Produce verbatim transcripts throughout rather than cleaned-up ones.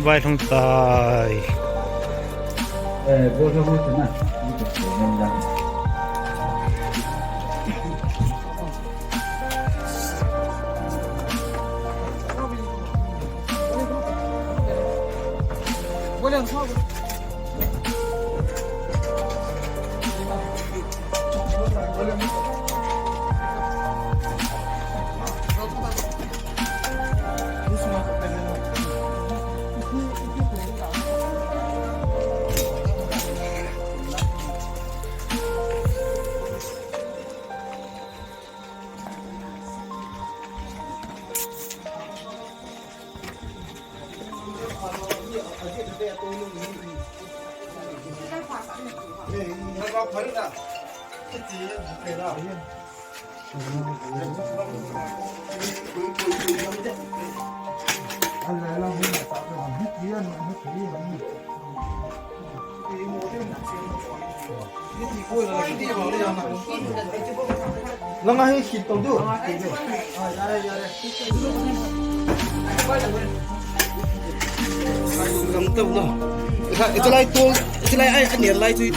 Vai thong tai. Nang ahi khit tong du. Lam tau lo. Ita lai tu, ita lai ai, ani lai tu.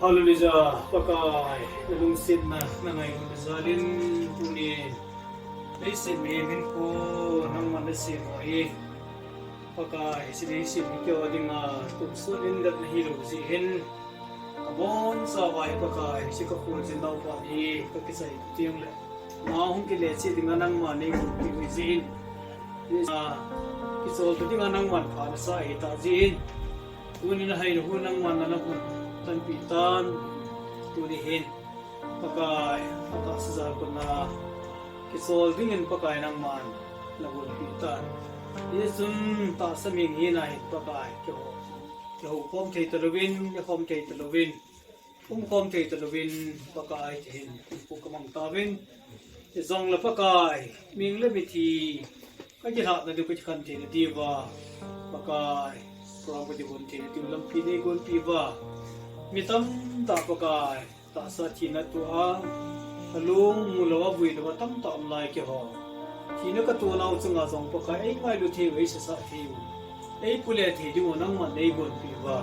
Hallelujah, Pakai, na lungsetna, na ngailutna jalin, tuni, leiset mihem hinkho, nangman nasem u ahi. Pakai, hiche leiset hi keiho dinga, tupsot in gatna hilou jeh hin, kabonchauva hi Pakai, hiche kakholjin naopa hi, kakichai teng le, ama hung kile cheh dinga nangman neigonpeh u ahi jeh in, hiche, kicholtoh dinga nangman pha nasah ahitah jeh in, tuni nahaina hu nangman nana hun tanpeh tan, tuni hin, Pakai, atahsa jalkotna kichol dingin Pakai nangman nagonpeh tan. Hijeh chun tahsa mihing hina hin Pakai, kihou, kihoukhom thei talouvin, nekhom thei talouvin, umkhom thei talouvin, Pakai, tihin, pu kamang tauvin. Hijongle Pakai, mihing le mithi, kakilhahna diu, kakikhen theina diuva, Pakai, program kakihon theina diu lampi neigonpeh uva, mi tamtah Pakai, tahsa thina toh a, alung mulou a, vuilou a tamtah um lai keiho. Thina katoh nau chunga jong Pakai, eingailu theiu, eisesah theiu, eipule thei diu nangman neigonpeh uva.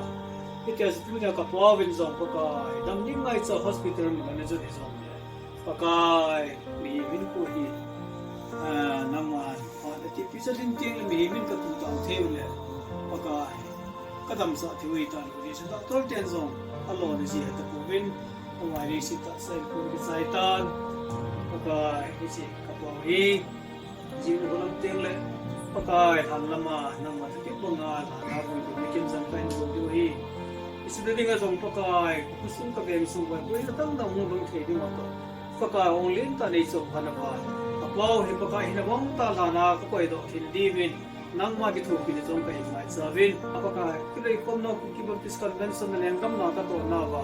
Hitia chu tunia kapaovin jong Pakai, damding ngaicha hospital mun a najot hijongle, Pakai, mihem hinkho hi, ah, nangman phat natipeh chalin tengle mihem in katoh tau theiu le, Pakai, kadamsah theiu ahitan, hijeh chun doctor ten jong alona ji hetapouvin, amaho leiset tahsa hinkho kichai tan, Pakai, hiche kapao hi, jing lhun lang tengle, Pakai, lhan lama nangma thutep banga lhana vuilou nakin jong kahin bol diu ahi. Hiche dinga jong Pakai, kakhosung kaveng sung uva boina dangdang hung lhung thei dinga toh, Pakai, hung lentah neichop phat uva, kapao hi Pakai, hina vang tah lhana kakoidoh theina diuvin, nangma kithopina jong kahin ngaichauvin, Pakai, kiloikhomna Kuki Baptist Convention na lenggam na katohna uva,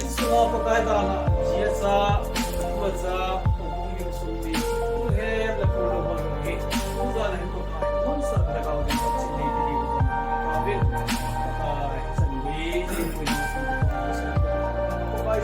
Insunga Pakai dalha, jia cha, tua cha, tua hung ding sung ni, tua hem le tua lo hon hi, tua dalha hin Pakai, tua sa le gao ding, sin ni ni, Pakai, Pakai, san ni, ni, ni, ni, Pakai,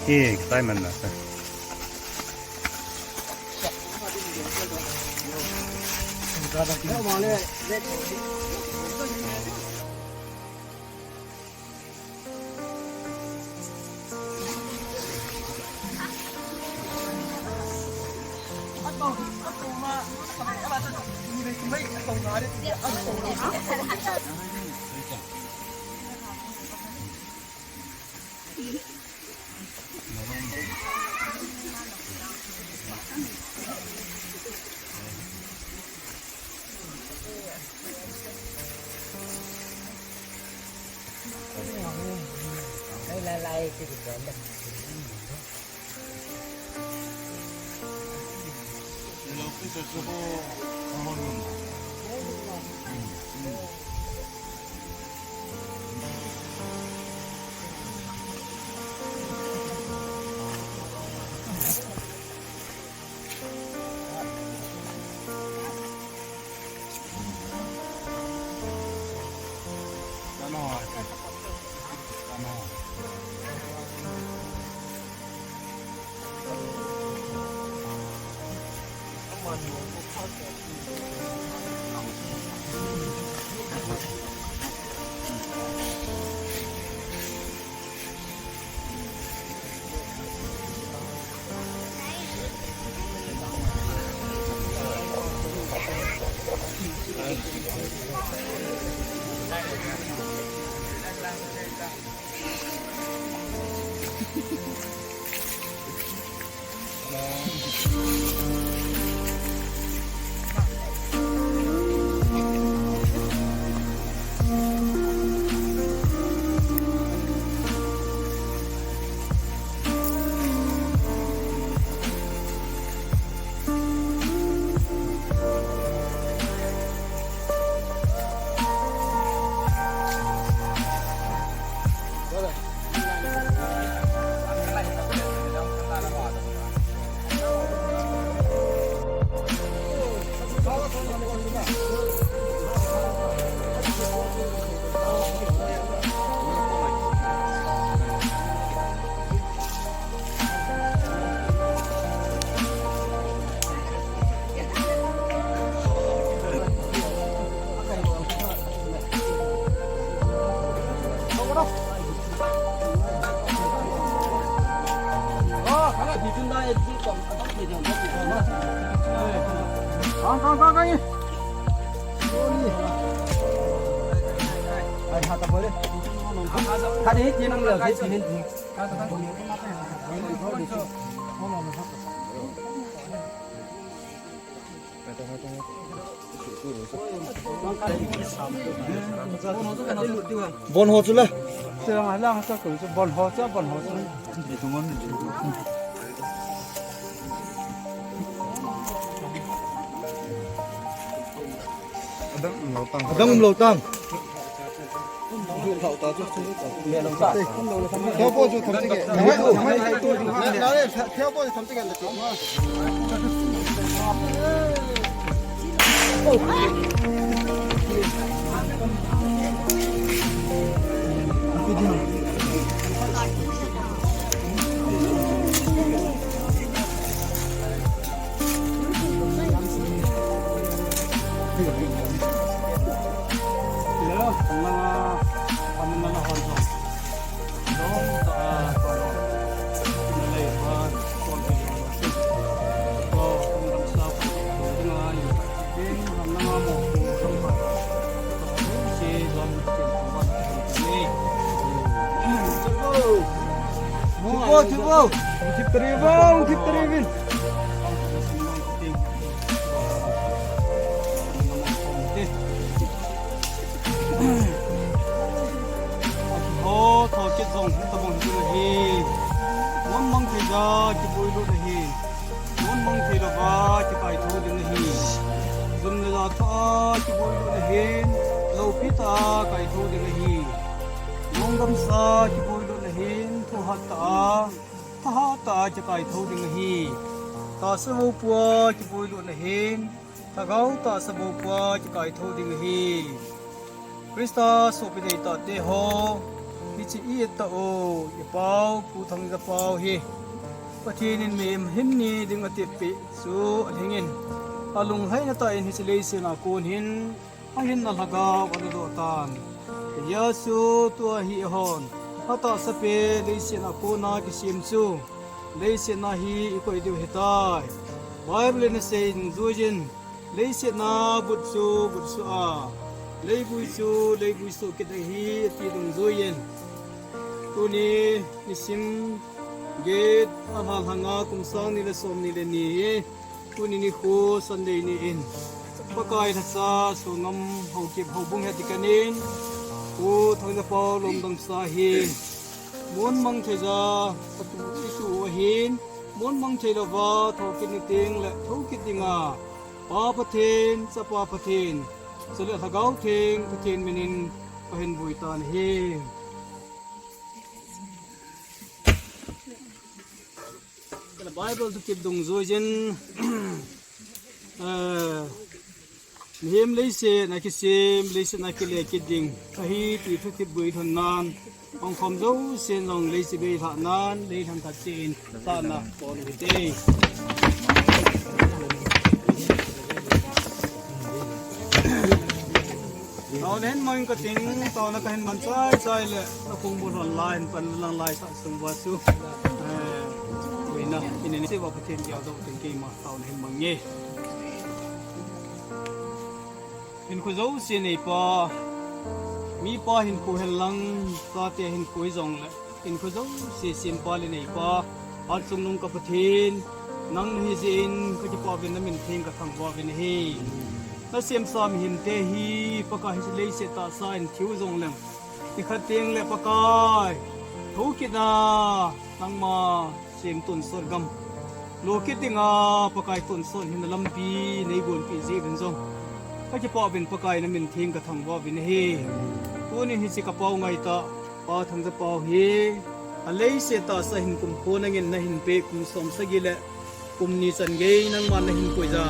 Eh, kitai man na sa. Bon ho chu la. Bon ho chu, bon ho chu. Adang um lo tang. Thivo, thivo. Thip tari vang, thip tari vin. Ho, thokit jong hitabang hi. Mon mang thei ja kiboi lut ahi. Mon mang thei louva kikaitho ding ahi. Jum le ja tah a kiboi lut ahin, loupi tah a kaitho ding ahi. Lungdam sa kiboi lut ahin, thohhat tah a, thahat tah a kikaitho ding ahi. Tahsa voupua kiboi lut ahin, lhagao tahsa voupua kikaitho ding ahi. Christa sopi deitah te ho, hiche i-et tah u, i pau, Pu Thangja pau hi Pathen in mihem hin ni ding atep peh chu alhing in, alunglhaina tah in hiche leiset a kon hin ahinna lhagao ana doh tan. Hijeh chun tua hi eihon atahsa pen leiset a kon a kisem chu leiset a hi ikoi diu ahitai. Bible in asei dungjuiyin, leiset a but chu but soh a, leivui chu leivui soh kit ahi, ati dungjuiyin, tuni nisim get alhalhang a kum sang ni le som ni le ni, tuni nikho Sunday ni in, Pakai lhacha songam Haokip houbung hi ati kanin, Pu Thangja pau lungdam sa hi, mon mang thei ja, atu, itu ahin, mon mang thei louva thokit ni teng le thokit dinga, Pa Pathen, Chapa Pathen, chule Lhagao Theng Pathen min in kahin bui tan ahi. Bible thukit dungjuiyin, eh, mihem leiset a kisem, leiset a kile kit ding ahi ti thukit bui lhon nan, ongkhom jousen jong leiset bei lhah nan, lei lhon khat chen tahna bol u hite. Taona hin mang kating, taona kahin man chai chai le, akung bul hon lai, hin pan lang lai sah sung uva chu. Eh, uina, inin se uva Pathen kiang dou ting keima, taona hin mang nge. Hinkho jouse neipa, mipa hinkho hen lang, chate hinkho hi jong le, hinkho jouse sempa le neipa, Hatchungnung ka Pathen, nang nahi jeh in kakipah uvin, namin theng kathangvah uvin ahi. Nasemsa mihemte hi Pakai hiche leiset tahsa in thiu jongleng, nikhat teng le Pakai, thokit a nangma sem tonsot gam lo kit dinga Pakai tonsot hina lampi neigonpeh jeh uvin jong kakipah uvin Pakai, namin theng kathangvah uvin ahi. Tuni hiche kapao ngaitah Pa Thangja pau hi, aleiset tahsa hin kumkho nangin nahin peh kum som sagi le kum ni chan gei nangman nahin koi ja.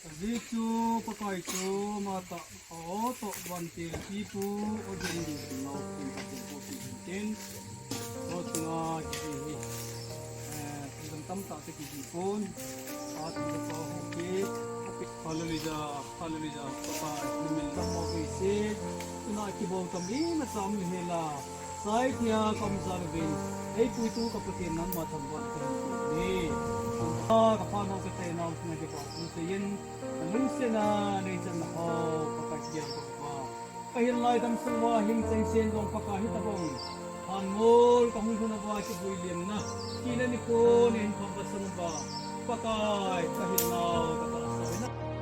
Ajeh chu Pakai chu ama tah a o toh vantil pipu o ding ding nau tin ka tin ko pi tin tin. O chunga kiti hi. Eh, dang tam tah te kiti pon. At ka pa ho ki. Hallelujah, hallelujah. Pakai, min tam mo ki se. Tuna ki bo tam i na sam ni hela. Saithia ka um jal uvin, ei puitu ka Pathen nangma thangvah in ka hin pui e. Ka pha nau ka tei nau na kipa thu seiyin, ka lungsetna nei channa ho Pakai kiang ka pa. Ka hin lai dam sung uva hin cheng sen jong Pakai hi tabang. Han mol ka hung hun uva kivui liamna, kina nikho nei hin phong ka sang uva. Pakai ka hin nau ka pa sa na.